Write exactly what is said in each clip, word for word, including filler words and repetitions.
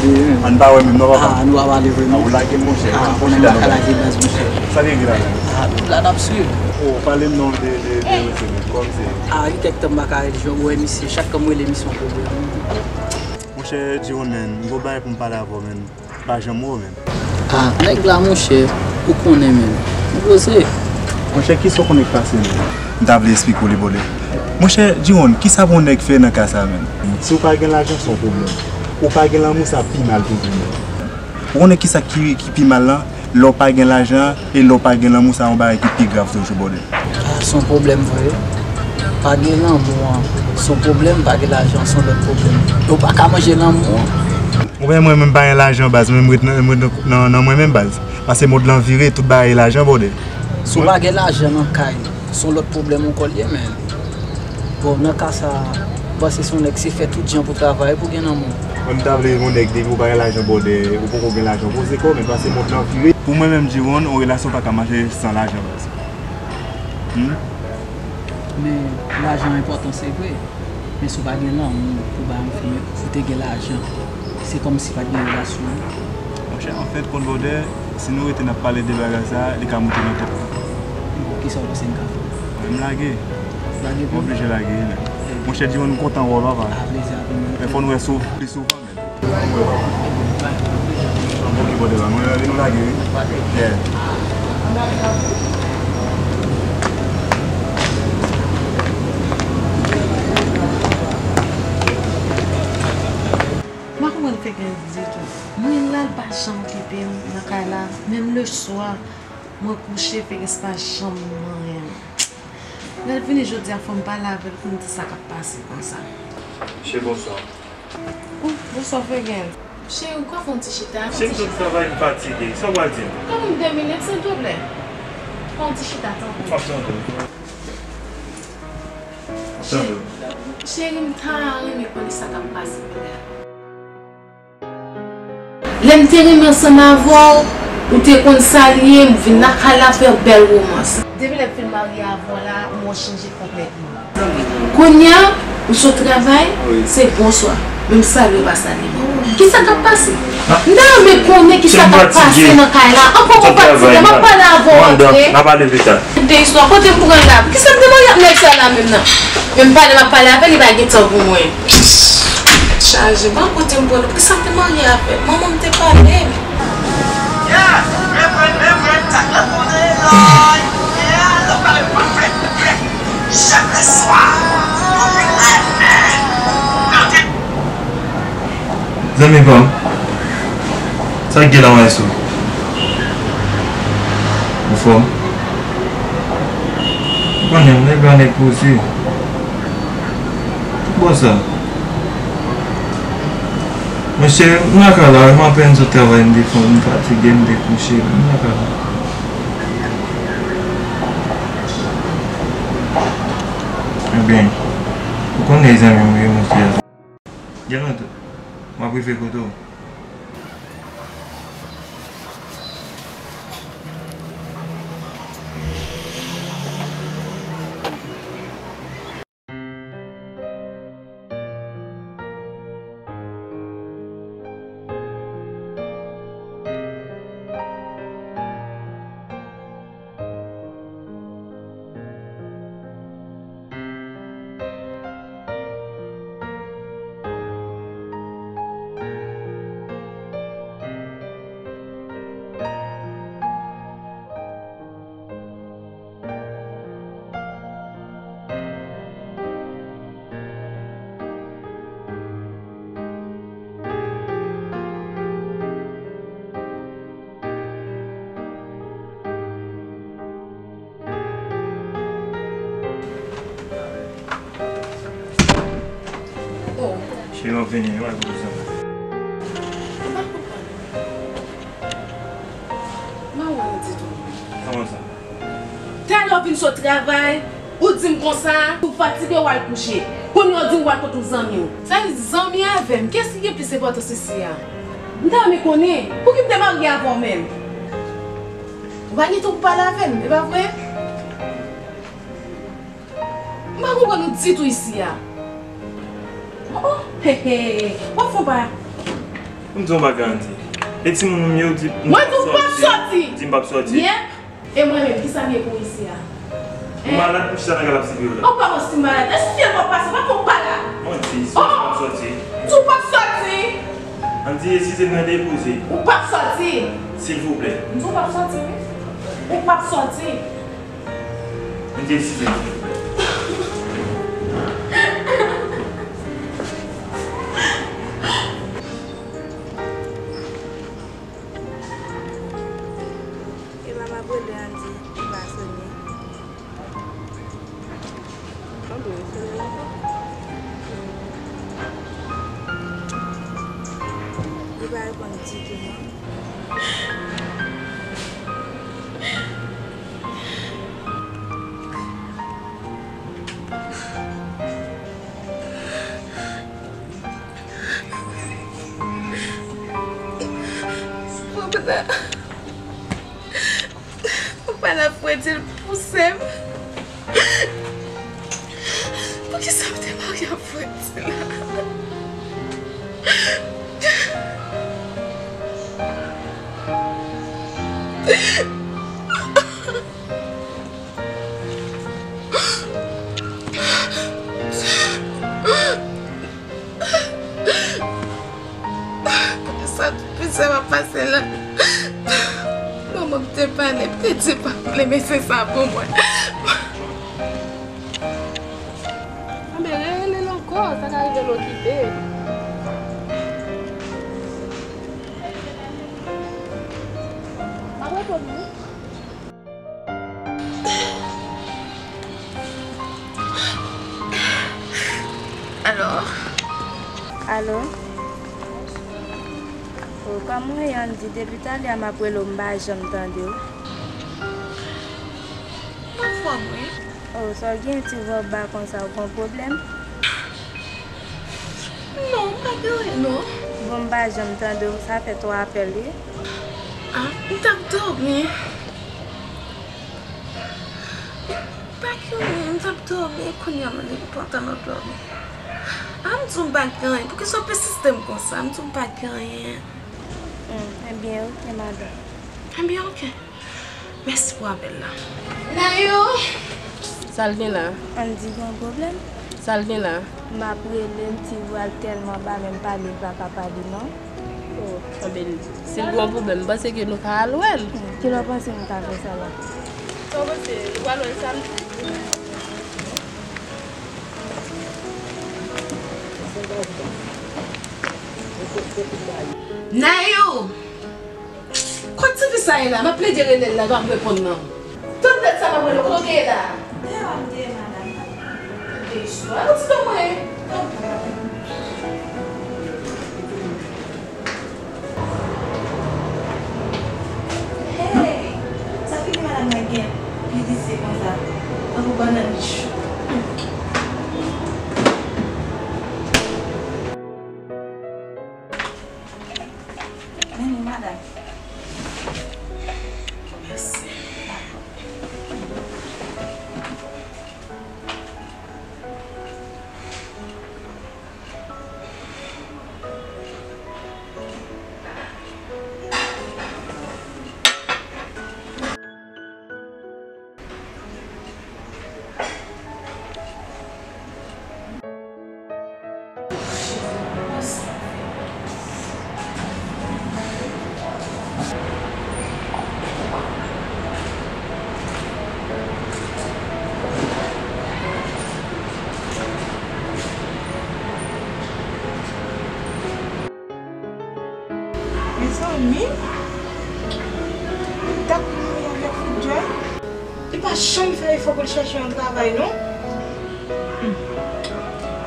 Ann pa wè menm non, papa. Ah, nou pa pale vre non. Ah, ou lage, monchè. Ah, ou konnen m pa ka lage baz, monchè. Sa ki gen la menm? Ah, tout la n ap swiv. Oh, pale m non de, de, de, de, kòm se. Ah, li kèk tan m pa ka rele, jan ou wè misye, chak kan m rele misye yon pwoblèm. Monchè Jiwon, menm, m gon bagay pou m pale avè w, menm. Pa janm wè w menm. Ah, nèg la, monchè, ou konnen menm. Nou poze. Monchè, kisa w konnen k pase menm? M ta vle eksplike w li, bòdè. Monchè Jiwon, kisa pou yon nèg fè nan ka sa menm? Si w pa gen lajan, se yon pwoblèm. Ou pa gen lanmou, sa pi mal toujou menm. Ou konnen kisa ki, ki pi mal lan? Lè w pa gen lajan e lè w pa gen lanmou, sa yon bagay ki pi grav toujou, bòdè. Ah, se yon pwoblèm vre. Pa gen lanmou an, se yon pwoblèm, pa gen lajan, se yon lòt pwoblèm. E w pa ka manje lanmou an. Ou wè mwen menm pa gen lajan baz, mwen m ret nan, m ret nan, nan, nan mwen menm baz. Paske mond lan vire, tout bagay lajan, bòdè. Si w pa gen lajan nan kay, se yon lòt pwoblèm ankò l ye, men. Bon, nan ka sa, m panse se yon nèg se fè tout jan pou travay, pou gen lanmou. Mwen m ta vle yon nèg depi w pa gen lajan, bòdè, ou poko gen lajan, poze kò w, men paske mond lan vire. Pou mwen menm, Jiwon, yon relasyon pa ka mache san lajan, baz. Hmm? Men lajan enpòtan, se vre. Men si w pa gen lanmou pou bay yon fi, ou te gen lajan, se kòmsi pa t gen relasyon. Monchè, anfèt, konn bòdè, si nou rete n ap pale de bagay sa, li ka moute nan tèt nou. Bon, kisa w panse n ka fè? Mwen, m lage. Lage tou? M oblije lage wi, men. Monchè, Jiwon, m kontan wè w, papa. A plezi, a plezi. Men fò n wè sou, plis souvan, men. Mwen pa ki bòdè la, mwen, nou lage wi. Yeah. M pa konprann fè gen ditou. Mwen la, l pa janm kite m nan kay la, menm leswa, mwen kouche, Fegens pa janm manyen m. Lè l vini jodi a, fò m pale avè l pou m di sa k ap pase konsa. Cheri, bonswa. Oh, bonswa, Fegens. Cheri, ou ka fè yon ti chita? Cheri, m sot travay, m fatige. Sa w pral di m? Ban m de minit, silvouplè. Fè yon ti chita, tanpri. M ap tande w. Cheri, m ta renmen konnen sa k ap pase kounye a. Lè m te renmen ansanm avè w, ou te konn sa l ye, m vin lakay la fè w bèl womans. Depi lè m fin marye avè w la, m wè w chanje konplètman. Kounye a, ou sot travay, se bonswa. Menm salye w pa salye m ankò. Kisa k ap pase? M ta renmen konnen kisa k ap pase nan kay la. Ankò m fatige, m ap pale avè w antre. N a pale pita. Koute istwa, kote m pran la? Poukisa m te marye ak nèg sa la menm nan? Men m pale, m ap pale avè l, li pa gen tan pou mwen. Chaje, ban kote m pran l. Poukisa m te marye avè l? Manman m te pale m. Zanmi pa m, sa k gen la, maestro? Anfòm? Ou konnen, nèg la nèg poze. Bò sa. Mesye, m lakay la, m apèn sot travay, m defann, m fatige, m dekouche, m lakay la. Ebyen, ou konnen zanmi m yo, mesye. Gen lontan. M ap rive kote w. Oh. Cheri, w ap vini, w ap vini sa. M pa konprann. M pa wè w ditou. Kòman sa? Talè w vin sot travay, ou di m konsa, ou fatige, w al kouche. Kounye a w di m w al kot yon zanmi w. Sa vle di zanmi avè m? Kiyès ki gen plis enpòtans isi a? M ta renmen konnen, pouki m te marye avè w menm? Ou pa gen tan pou pale avè m, e pa vre? M pa konprann ou ditou isi a. Oh, oh, he, he, w ap fè yon pa. M di yon bagay, Andy. E timoun m yo di m Mwen di w p ap sòti. Di m p ap sòti. Yep. E mwen menm, kisa m ye pou isi a? Ou malad, m chita nan kay la ap sibi w la. Ou kòmanse malad. Eske w fè l w ap pase, pa fè w pa la. Mwen di, si w p ap sòti. M di w p ap sòti. Andy, eskize m nan depoze. Ou p ap sòti. Silvouplè. M di w p ap sòti, wi. Ou p ap sòti. Andy, eskize m, silvouplè. Epa m ap rele Andy, li pa sone. Anben, li sone la ankò. Li pa reponn ditou non. Papa, papa la fredi l pouse m. Poukisa m te marye ak fredi la? Sa tout plis sa m ap pase la. Manman m te pale, m te di pa vle, men se sa pou mwen. Anben, rerele l ankò, sa ka rive l okipe. M ap reponn ou. Alo? Alo? O, kòman w ye, Andy? Depi talè a m ap rele w, m pa janm tande w. M anfòm, wi. O, sa w gen ti vwa w ba konsa, w gon pwoblèm? Non, m pa gen anyen, non. Bon, m pa janm tande w, sa fè twa apèl, wi. A, m t ap dòmi. Pa gen anyen, m t ap dòmi, kounye a m li pantan nan dòmi. A, m di w m pa gen anyen, poukisa w pèsiste m konsa? M di w m pa gen anyen. Hmm, ebyen, oke, madanm. Ebyen, oke. Mèsi pou apèl la. Nayou! Sa l gen la? Andy gen yon pwoblèm? Sa l gen la? M ap rele l, ti vwa l tèlman ba, menm pale l pa ka pale non. O, anben, si l gen yon pwoblèm, m panse ke nou ka al wè l. Kilè w panse nou ka fè sa la? Sa w panse, nou pral wè l samdi? Nayou! Kot tifi sa ye la? M ap plede rele l la, l pa reponn nan. Tout lèt sa m ap rele, kote w ye la? Deyò a m te ye, madanm. Ou te ye sou a? Ou ti tanpri. Hey! Sa figi madanm nan gen plis visye konsa. Tankou bannann chou. Men li, madanm. Mèsi. Mezanmi, dat pou m marye avèk Foodjoy. Li pa janm fè efò pou l chèche yon travay, non. Hmm.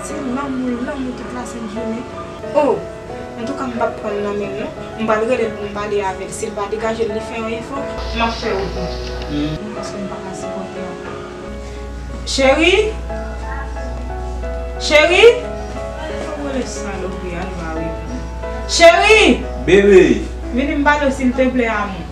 Se lanmou, lanmou tout lasent jounen. O! Antouka, m p ap pran l nan men l, non. M pral rele l pou m pale avè l. Si l pa degaje l, li fè yon efò, m ap fè wout mwen. Hmm. Paske m pa ka sipòte ankò. Cheri! Cheri! Ou rele salopri a, li pa reponn. Cheri! Bebe! Vini m pale w, silteplè, amou.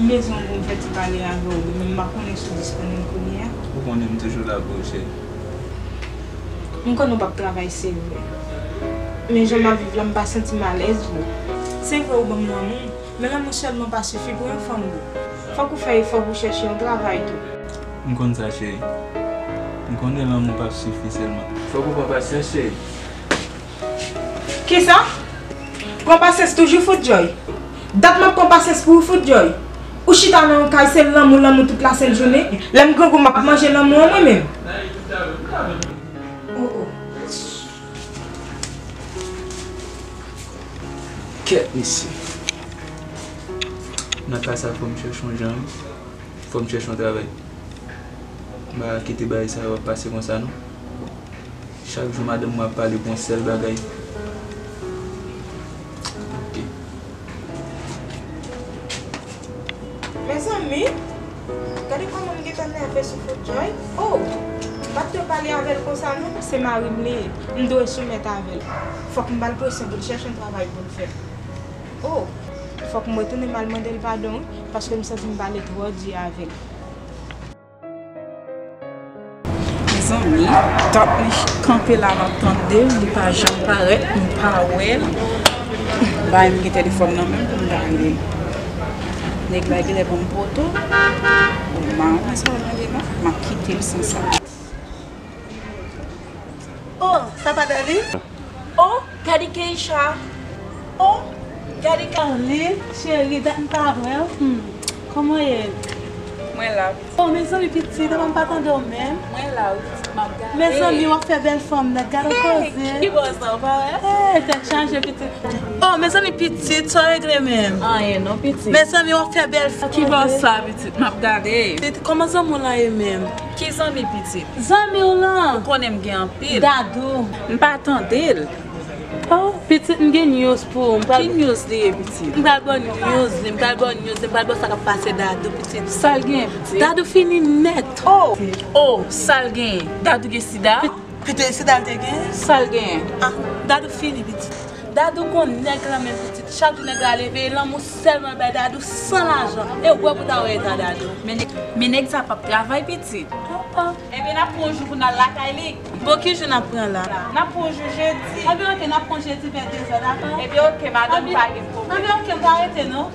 M bezwen yon bon fè ti pale avè w, men m pa konnen si w disponib kounye a. Ou konnen m toujou la pou ou, cheri. M konnen w p ap travay, se vre. Men jan m ap viv la, m pa santi m alèz vre. Se vre ou ban m lanmou, men lanmou sèlman pa sifi pou yon fanm vre. Fòk ou fè efò pou chèche yon travay tou. M konn sa, cheri. M konnen lanmou p ap sifi sèlman. Fòk ou pran pasyans, cheri. Kisa? Pran pasyans toujou, Foutjoy? Dat m ap pran pasyans pou ou, Foutjoy? Ou chita nan yon kay, se lanmou, lanmou tout lasent jounen. Lè m grangou, m ap manje lanmou an mwen menm. Oh, oh. Kèt, mesye. Nan ka sa, fò m chèche yon jan, wi. Fò m chèche yon travay. M pa ka kite bagay sa yo ap pase konsa, non. Chak jou madanm mwen ap pale pou yon sèl bagay. Ok. Mezanmi, gade kòman m gentan nève sou Foutjoy. Oh, m pa t dwe pale avè l konsa non. Se mari m li ye. M dwe soumèt avè l. Fòk m ba l presyon pou l chèche yon travay pou l fè. Oh, fòk m retounen m al mande l padon, wi, paske m santi m pale twò di avè l. Mezanmi, tank li kanpe la, m ap tande l, li pa janm parèt, m pa wè l. Bay m gen telefòn nan men m pou m gade. Nèg la genlè ban m poto. Bon, m pa wè sa w mande non, m ap kite l san sa. Oh, sa pa Darline? Oh, gade Keisha. Oh, gade Darline, cheri, dat m pa wè w. Hmm. Kòman w ye? Mwen la. Oh, mezanmi pitit, epa m pa tande w menm. Mwen la, wi, pitit, m ap gade. Mezanmi, w ap fè bèl fanm nèt, gade w koze. Ki bò sa, w pa wè? Hey, tèt chaje pitit. Oh, mezanmi pitit, sa w regle menm? Anyen non, pitit. Mezanmi, w ap fè bèl fanm. Ki bò sa, pitit, m ap gade. Pitit, kòman zanmi w lan ye menm? Ki zanmi, pitit? Zanmi w lan. Ou konnen m gen anpil. Dadou. M pa tande l. Oh, pitit, m gen news pou ou. M pral Ki news li ye, pitit? M pral ba w news li, m pral ba w news li, m pral ba w sa k ap pase Dadou, pitit. Sa l gen, pitit? Dadou fini nèt. Oh, oh, sa l gen? Dadou gen sida? Pi-, pitit, sida l te gen? Sa l gen? Ah, Dadou fini, pitit. Dadou gon nèg lan men, pitit. Chak jou nèg la leve, e lanmou sèlman l bay Dadou san lajan. E w wè pou ta wè eta Dadou. Men nèg, men nèg sa p ap travay, pitit. Oh, oh. Ebyen, n ap pran yon jou pou n al lakay li. Bon, ki jou n ap pran la? N ap pran yon jou jedi. Ebyen, oke, n ap pran jedi vè dezè, dakò? Ebyen, oke, madanm, pa gen pwoblèm. Ebyen, oke, m pa rete, non.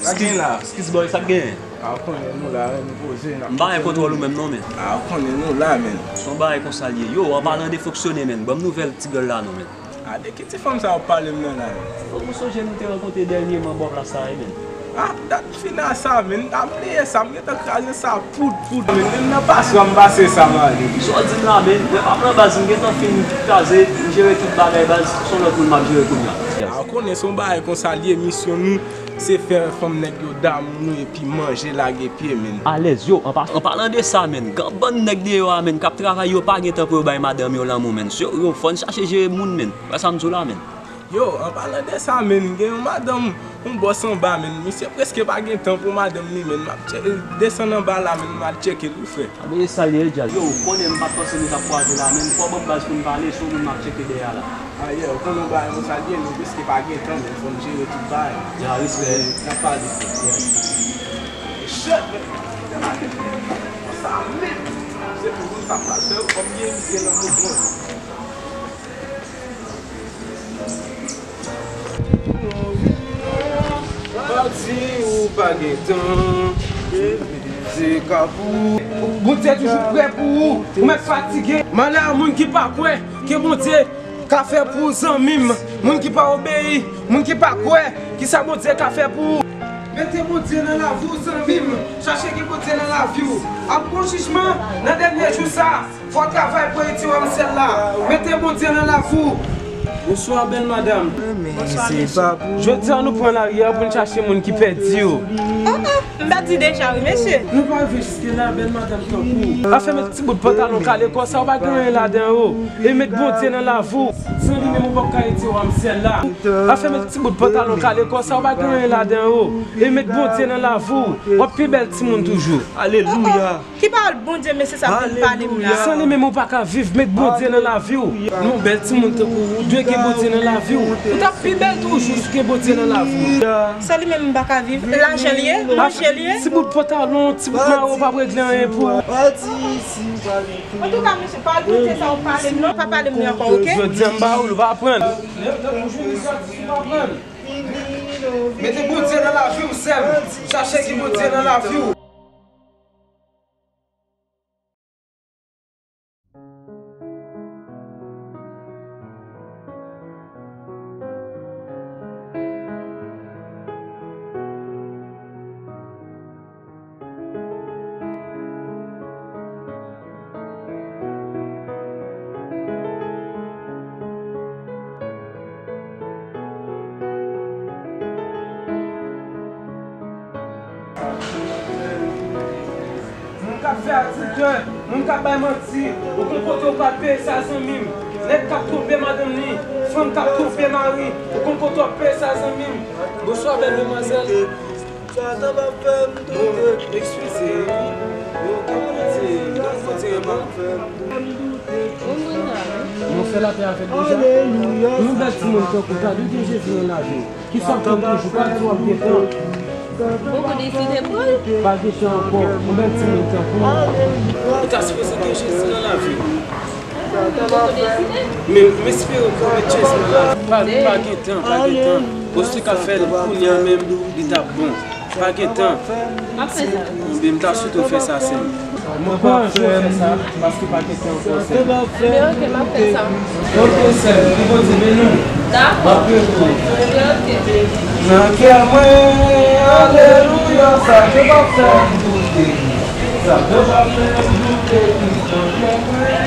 Sa k gen la? Excuse boy, sa k gen? A, w konnen nou la, nou poze, n ap M pa gen kontwòl ou menm non, men. A, w konnen nou la, men. Se yon bagay konsa l ye. Yo, an palan de fonksyone, men, ban m nouvèl ti gèl la non, men. A, de ki ti fanm sa w ap pale m nan la, men? Fòk ou sonje nou te rankontre dènyèman bò plas la, wi, men. A, dat fina sa, men. M bliye sa, m gentan kraze sa poud, poud, men. Menm nan paswa m pase sa, m ale. Sa w di m la, men? Lè m ap nan baz, m gentan fin kraze, m jere tout bagay baz, se yon lòt moun m ap jere kounye a. A, w konnen se yon bagay konsa l ye, misyon nou, se fè fanm nèg yo damou nou epi manje lage pye, men. Alèz, yo, an pa-, an palan de sa, men, gen bann nèg deyò a, men, k ap travay, yo pa gen tan pou yo bay madanm yo lanmou, men. Yo, yo, fò n chache jere moun, men. Wè sa m di w la, men. Yo, an palan de sa, men, gen yon madanm, yon bòs anba, men. Misye prèske pa gen tan pou madanm li, men. M ap tche-, desann anba la, men, m al tcheke l, wi, frè. A, men e sa l ye, Jazz? Yo, ou konnen m pa t panse nou t ap kwaze la, men. Fò w ban m baz pou n pale, se yon moun m ap tcheke dèyè a la. A, yeah, ou konnen yon bagay konsa l ye, nou prèske pa gen tan, men fò n jere tout bagay. Ya, respè. N ap pale. Shit, men. Sa menm. Se pou moun sa pral fè, kòm gen misye nan mouvman. Pati ou pa gen tan. Se ka pou ou. Bondye toujou prè pou ou. Ou mèt fatige. Malè a moun ki pa kwè ke Bondye ka fè pou ou, zanmi m. Moun ki pa obeyi, moun ki pa kwè, kisa Bondye ka fè pou ou? Mete Bondye nan lavi w, zanmi m. Chache gen Bondye nan lavi w. Ap gon jijman nan dènye jou sa a. Fò w travay pou erite wayòm syèl la. Mete Bondye nan lavi w. Bonswa, bèl madanm. Bonswa, mesye. Jodi a, nou pran lari a pou n chache moun ki pèdi yo. Oh, oh, m pèdi deja, wi, mesye. Nou pa rive jiske la, bèl madanm, tankou. Afè met ti bout pantalon kale kò sa, ou pa gen anyen ladan yo. E met Bondye nan lavi w. San li menm, ou p ap ka rete wa m syèl la. Afè met ti bout pantalon kale kò sa, ou pa gen anyen ladan yo. E met Bondye nan lavi w. W ap pi bèl timoun toujou. Alelouya. Ki pawòl Bondye mesye sa ap vin pale m la? San li menm ou pa ka viv, met Bondye nan lavi w. Yon bèl timoun tankou ou dwe gen Bondye nan lavi w. Ou t ap pi bèl toujou si w gen Bondye nan lavi w. San li menm m pa ka viv. Lajan l ye, manje l ye. Ti bout pantalon, ti bout mayo pa p regle anyen pou ou. Antouka, mesye, pawòl Bondye sa w pale m non, pa pale m li ankò, oke? Jodi a m ba ou l, ou pa pran. Mete Bondye nan lavi w, sè m. Chache gen Bondye nan lavi w. Moun k ap fè adiltè, moun k ap bay manti, ou konn kote ou pral peye sa, zanmi m. Nèg k ap twonpe madanm li, fanm k ap twonpe mari, ou konn kote w ap peye sa, zanmi m. Bonswa, bèl demwazèl. Bon, eskize, wi. Bon, kòman w ye? Kòman w ye, bon? Mwen fè lapè avèk deja. Yon bèl timoun tankou w ta dwe gen Jezi nan lavi w. Kisa w konn toujou, pa di w ap gen tan. Poko deside pran l. Pa gen tan ankò, yon bèl timoun tankou w. Ou ta sipoze gen Jezi nan lavi w. Men m espere w pran Jezi nan lavi w. Pa, pa gen tan, pa gen tan. Ou si ka fè l kounye a menm, li t ap bon. Pa gen tan. M ap fè sa. Ebyen, m ta swete w fè sa, sè m. Mwen pa anvi w fè sa, paske pa gen tan ankò, sè m. Ebyen, oke, m ap fè sa. Oke, sè m, ke Bondye beni w. Dakò. M ap priye pou ou. Ebyen, oke. Nan kè mwen, alelouya, sa ke pa fè m doute. Sa ke pa fè m doute, Kris nan kè mwen.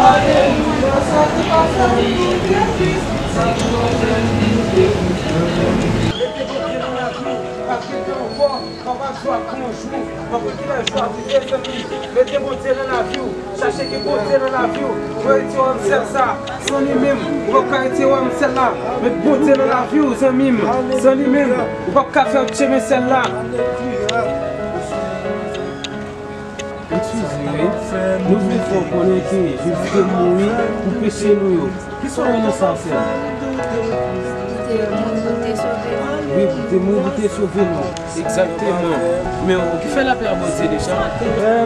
Alelouya, sa ke pa fè m doute, Kris. Sa ke pa fè m doute, Kris nan kè mwen. Mete Bondye nan lavi w, pa gen tan ankò, papa, jou ap pran jou, w ap wè kilè jou ap rive, zanmi. Mete Bondye nan lavi w, chache gen Bondye nan lavi w, pou w retire w nan syèl sa, san li menm, ou p ap ka retire w nan syèl la. Met Bondye nan lavi w, zanmi m, san li menm, ou p ap ka fè w tchemen syèl la. Eskize, wi. Nou vle fè w konnen ke Jezi te mouri pou peche nou yo. Kisa w wè nan sa, sè m? Li te mouri pou te sove nou. Wi, li te mouri pou te sove nou. Egzakteman. Men ou ki fè lapè a Bondye deja?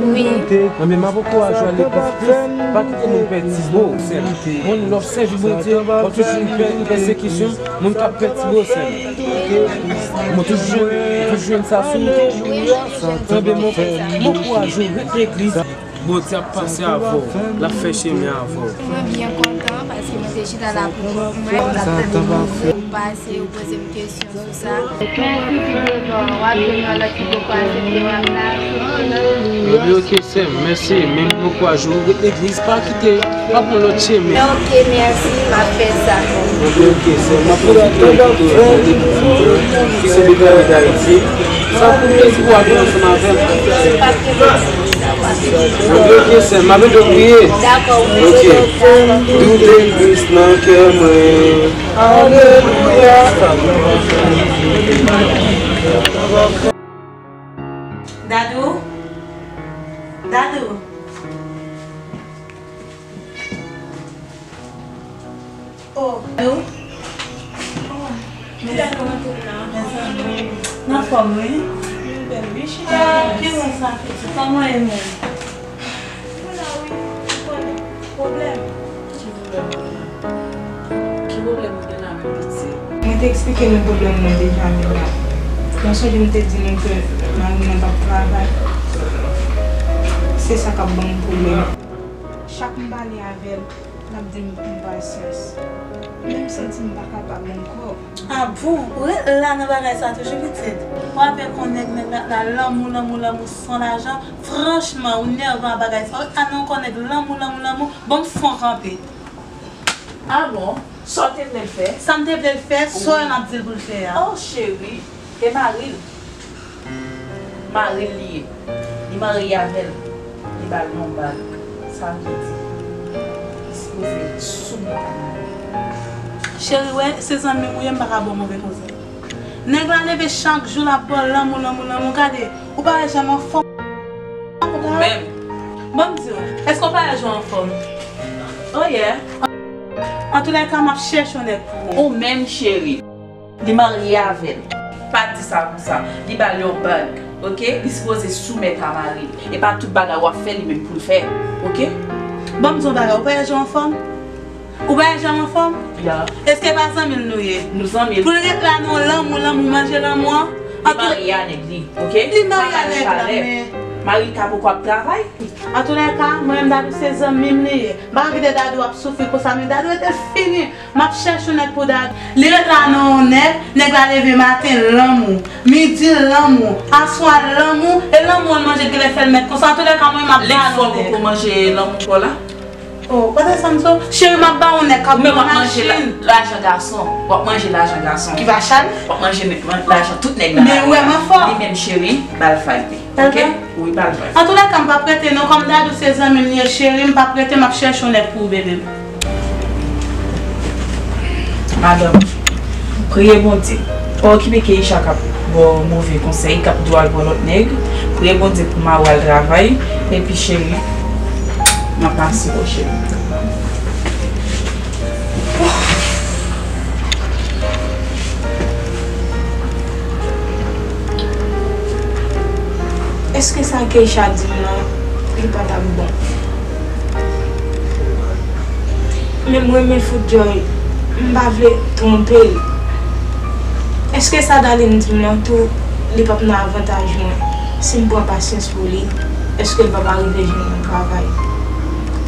Wi. Anben, m ap ankouraje w al legliz plis. Pa kite moun pèdi bo, sè m. Moun, lè w ap sèvi Bondye, w ap toujou pè-, pèsekisyon. Moun k ap pèdi bo, sè m. Mwen toujou jwenn, toujou jwenn sa sou ou. Tanbe mwen, mwen ankouraje w ret legliz. Bondye ap pase avè w. L ap fè chemen avè w. Mwen byen kontan paske mwen te chita la pou kont mwen. Mwen ap tann pou pase, ou poze m kesyon sou sa. Mèsi pou letan w ap jwenn yon lòt ki poko aksepte w ap la. Ebyen, oke. Sè m, mèsi, men m ankouraje w ret legliz, pa kite, pa pran lòt chemen. Ok, mèsi, m ap fè sa. Anben, ok, sè m, m ap pwofite pou mande w ki se Betani Dayiti. Sa pou plezi pou w ap gen ansanm avè m. Anben, ok, sè m, m ap ede w priye. Dakò, wi. Ok. Doute Kris nan kè mwen. Alelouya. Dadou? Dadou? Oh, Dadou? Oh, mèsi. Mèsi. Nan fòm, wi. Bèl, wi, chita. Ah, ki bon sa, pitit? Kòman w ye menm? Mwen la, wi. Ou konnen. Pwoblèm. Ki pwoblèm ou gen? Ki pwoblèm ou gen la menm, pitit? Mwen te eksplike nou pwoblèm mwen deja, Mila. Nan sonje m te di nou ke mari m nan p ap travay. Se sa k ap ban m pwoblèm. Chak m pale avè l, l ap di m pran pasyans. Men m santi m pa kapab ankò. Ah bon? Ou ret la nan bagay sa toujou, pitit? W ap wè kon nèg, nèg la, la lanmou, lanmou, lanmou san lajan. Franchman, ou nèvan ak bagay sa. Ou ret la nan yon kò nèg lanmou, lanmou, lanmou. Bon, m fon kanpe. Ah bon? Sa w te vle l fè? Sa m te vle l fè, sa w wè m ap di l pou l fè a. Oh, cheri, e mari l. Mari l li ye. Li marye avè l. Li ba l yon bag. Sa vle di, li sipoze soumèt a mari l. Cheri, wè, se zanmi m ou ye, m pa ka ba w move konsèy. Nèg la leve chak jou, l ap ba w lanmou, lanmou, lanmou. Gade, ou pa wè jan m anfòm. Ou menm. Ban m di w, èske w pa wè jan w anfòm? Oh yeah. Antoulèka, m ap chèche yon nèg pou ou. Ou menm, cheri. Li marye avè l. Pa di sa konsa. Li ba l yon bag, oke? Li sipoze soumèt a mari l. E pa tout bagay w ap fè li menm pou l fè, oke? Ban m di w yon bagay, ou pa wè jan w anfòm? Ou pa wè jan m anfòm? Ya. Èske pa zanmi l nou ye? Nou zanmi l. Pou l ret la nan lanmou, lanmou, manje lanmou an? Li marye a nèg li, oke? Li marye a nèg la, men. Mari l ka poko ap travay. Antoulèka, mwen menm Dadou se zanmi m li ye. M pa anvi de Dadou ap soufri konsa, men Dadou rete fini. M ap chèche yon nèg pou Dadou. Li ret la nan yon nèg, nèg la leve maten lanmou, midi lanmou, aswè lanmou, e lanmou an l manje k genlè fè l mèt konsa. Antoulèka, mwen m ap ba l yon nèg. Li fò poko manje lanmou kò la? Oh, pa ta sa m so. Cheri, m ap ba w yon nèg k ap pran machin. Ou menm w ap manje la-, lajan gason. W ap manje lajan gason. Ki va chale? W ap manje nèg, lajan tout nèg la. Men ou wè m anfòm. Li menm cheri, ba l five. Oke? Wi, pa l fè. Antoulèka, m p ap rete non, kòm Dadou se zanmi m li ye, cheri, m p ap rete, m ap chèche yon nèg pou ou, bebe m. Madanm, priye Bondye. Pa okipe Keisha k ap ba w move konsèy, k ap di w al pran lòt nèg. Priye Bondye pou mari w al travay. Epi, cheri, m ap pase bò cheri. Èske sa Keisha di m lan, li pa t ap bon? Men m renmen fout Joy, m pa vle twonpe l. Èske sa Darline di m lan tou, li p ap nan avantaj mwen? Si m pran pasyans pou li, èske l p ap arive jwenn yon travay?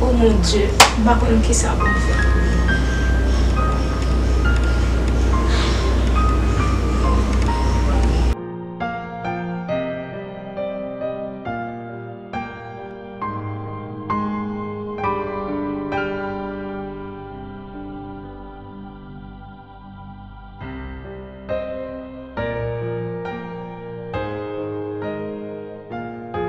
O mon Dye, m pa konn kisa pou m fè.